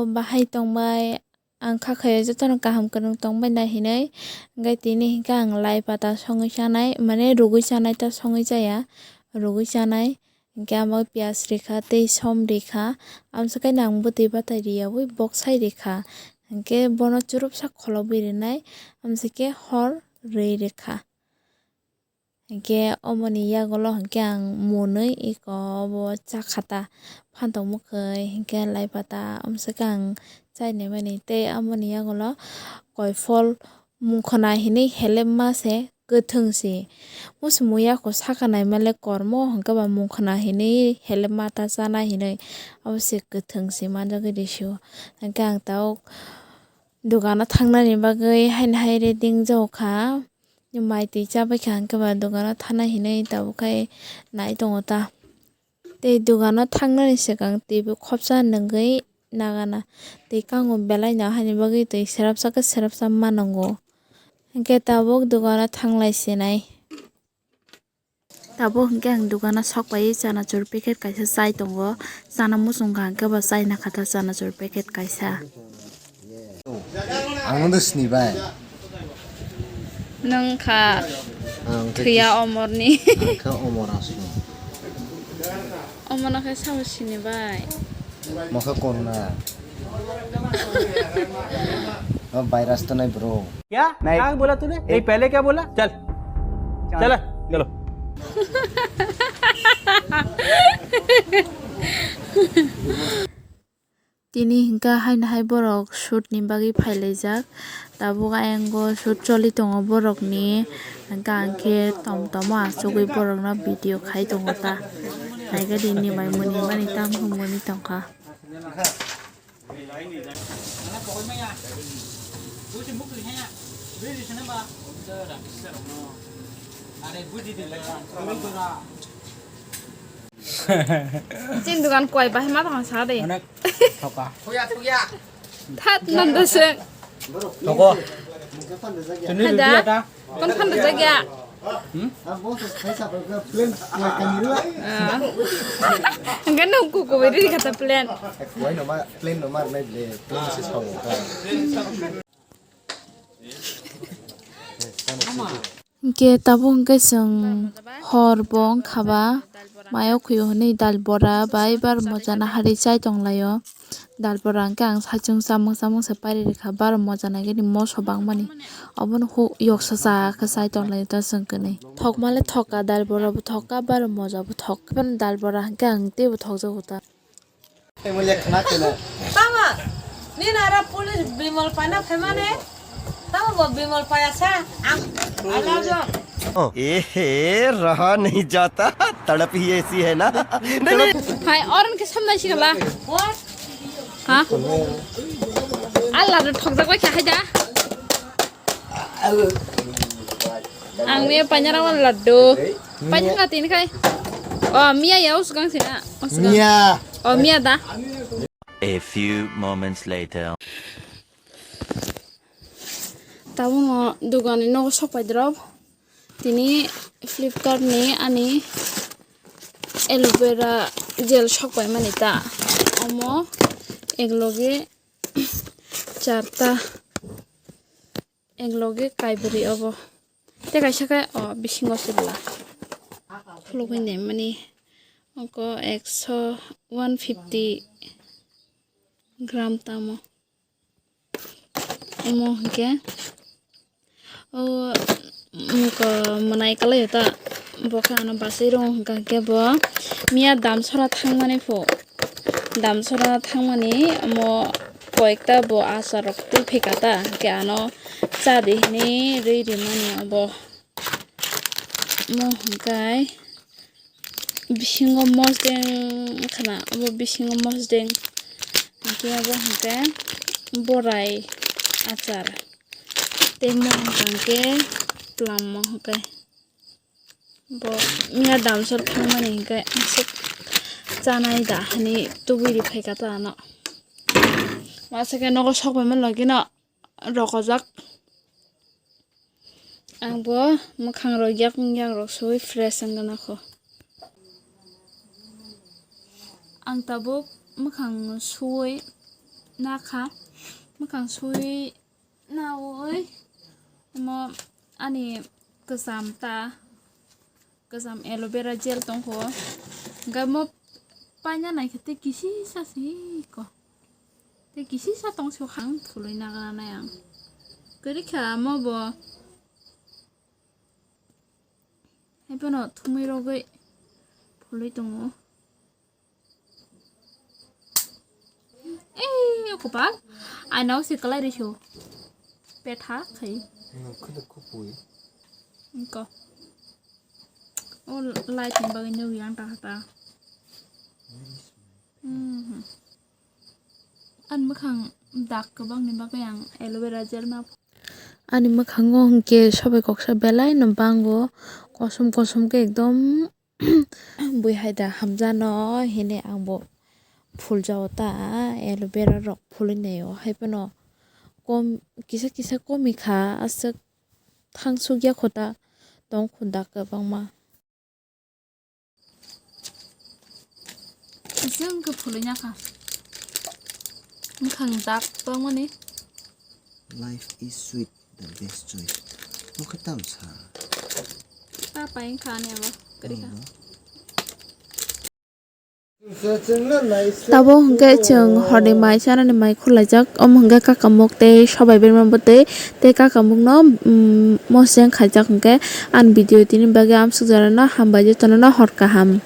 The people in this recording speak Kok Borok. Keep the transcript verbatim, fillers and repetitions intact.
Bahai tongbai, ang kha khaio jotono kaham kwrwng tongbai nai hinwi. Hwnkhe tini hinkhe ang lai pata songwi chanai, mane rugwi chanai ta songwi chaya, rugwi chanai. Hinkhe amo piyaj rikha tei som rikha, amswkhe ang bwtwi batai riyawi boksai rikha. Hinkhe bono churupsa kholobwi rinai, amswkhe hor rwi rikha. Hinkhe omoni yagulo hinkhe ang mwnwi eko obo chakha ta, phantok mwkhwi hinkhe lai pata, amswkhe ang chainaimani. Tei amoni yagulo koiphol mungkhona hinwi helepma se kwthwng si. Musu muya kho saka naimale kormo hinkhe ba mungkhona hinwi helepma ta chana hinwi abo se kwthwng si manjagwi rw sio. Hinkhe ang tabuk dogano thangnani bagwi haino hai ready wngjao kha. Mai twi chabai kha hinkhe ba dogano thana hinwi tabuk khai nai tongo ta. Tei dogano thangnani swkang twibo khopsa nungwi nagana tei kango belai no haini bagwi twi srapsa khe srapsa ma nungo. Hinkhe tabuk dogano thanglai sinai. Tabuk hinkhe ang dogano sokpaiwi chanachur packet kaisa chai tongo. Chana muchung kha hinkhe bo chai nakha ta chanachur packet kaisa. Ang no sini bai. Nwng kha Ang khe thwiya kis-, omorni. Ang khe omor aswk. Omono khe sabo sini bai. Mokhe korna. O virus to nai bro. क्या? नहीं। क्या बोला तूने? नहीं, पहले क्या बोला? चल। चल। चला, चलो। Tini hinkhe haino hai borok shoot ni bagwi phailaijak. Tabuk ayang o shoot choli tongo borokni. Hinkhe ang khe tom tomo achugwi borokno video khai tongo ta. Naikhe rini bai mwnwi mani tam hwnwi tongkha. Chini dukan koi bahai ma tong sa de. Onek thoka. That nanda se. Thoko. Chini Hada? Rudi ata. Kon phan da jagya. Hmm? Ah. Enggak nunggu ku beri kata plan. Why no ma plan no mar nai ble. Plan se sa. Hinkhe tabuk hinkhe chwng hor bo wngkha ba, mayo khwi hwnwi dal bora bai bar moja na hari chai tong lai o. Dal bora hinkhe ang saichung chamung chamung se pairi rikha, bar moja nai gani moso bangmani. Obono huk yoksa cha khe chai tong lai o ta chwng kwnwi. Thokma le thok ka, dal bora bo thok ka, bar moja bo thok. Dal bora hinkhe ang teibo thok jago ta. Tama, nini aro police Bimal paina phaimani, tamo bo Bimal paya sa, ang, I love you. ए हे, रहा नहीं जाता, तड़प ही ऐसी है ना। Hai, oron ke samnai sikala. What? Ha? Allah do thok jak bai kha hai da. Ang miya painarok laddu. Painarok tini khai. Oh, miya ya usgang sina. Miya. Oh, miya da. A few moments later. Tabuk no dogani nogo sok pai drop. Tini Flipkart ni ani aloe vera gel sok pai mani ta. Omo ek loge charta. Ek loge kaibri obo. Tei kaisa khe o bisingo se bwla. Khulugwi naimani oko ekso, one fifty gram tamo. Omo hinkhe o mwnai kwlai ta. Bo khe ano bachai rw hwnkha khe bo miya damsora thangmani phu. Damsora thangmani omo koyekta bo achar rok twi phaikha ta, hwnkhe ano cha di hinwi rwi rimani obo. Omo hwnkhe bisingo mosdeng khna, obo bisingo mosdeng. Hwnkhe obo hwnkhe borai achar. Tei omo hwnkhe plum mo hwnkhe. Bo miya damsor thangmani hinkhe aswk chanai da hinwi tubui ri phaikha ta ano. Masa khe nogo sok bai manlogino rokojak. Ang bo mwkhang rok yakung yak rok suwi fresh wngna kho. Ang tabuk mwkhang suwi Nakha mwkhang sui naui mo ani kwcham ta kwcham aloe vera gel tongkho hwnkhe mo paina naikhe tei kisisa se ko tei kisisa tongse hang thului nagra nai ang kwrwikha mo bo haiphano thumui rogwi phului tongo. Ei, o kopal. Aina o se kalai ri su. Petha khai. Nokhe de kupui. Ko. O light ni bagwi nugwi ang ta ta. Mhm. Ani mwkhang dak kwbang ni bagwi ang aloe vera gel ma. Ani mwkhango hwnkhe sobai koksa belai no bango, kosom kosom khe ekdom bui hai da hamjano hini ang bo phuljago ta aloe vera rok phulwi naio haiphano kom kisa kisa komi kha aswk thangsukya kho ta tong kho dak kwbangma. Aswk wngkhe phulwi nakha mwkhang dak tongmani. Life is sweet, the best choice. Mokhe tam sa. Ta pai wngkha ani abo kwrwi kha. Abo. Tabuk hwnkhe chwng horni mai chanani mai khulaijak, omo hwnkhe kakamuk tei sobai berma bwtwi tei kakamukno, mm, moseng khaijak hwnkhe ani video tini bagwi amsuk jorano hambai jotono hor kaham.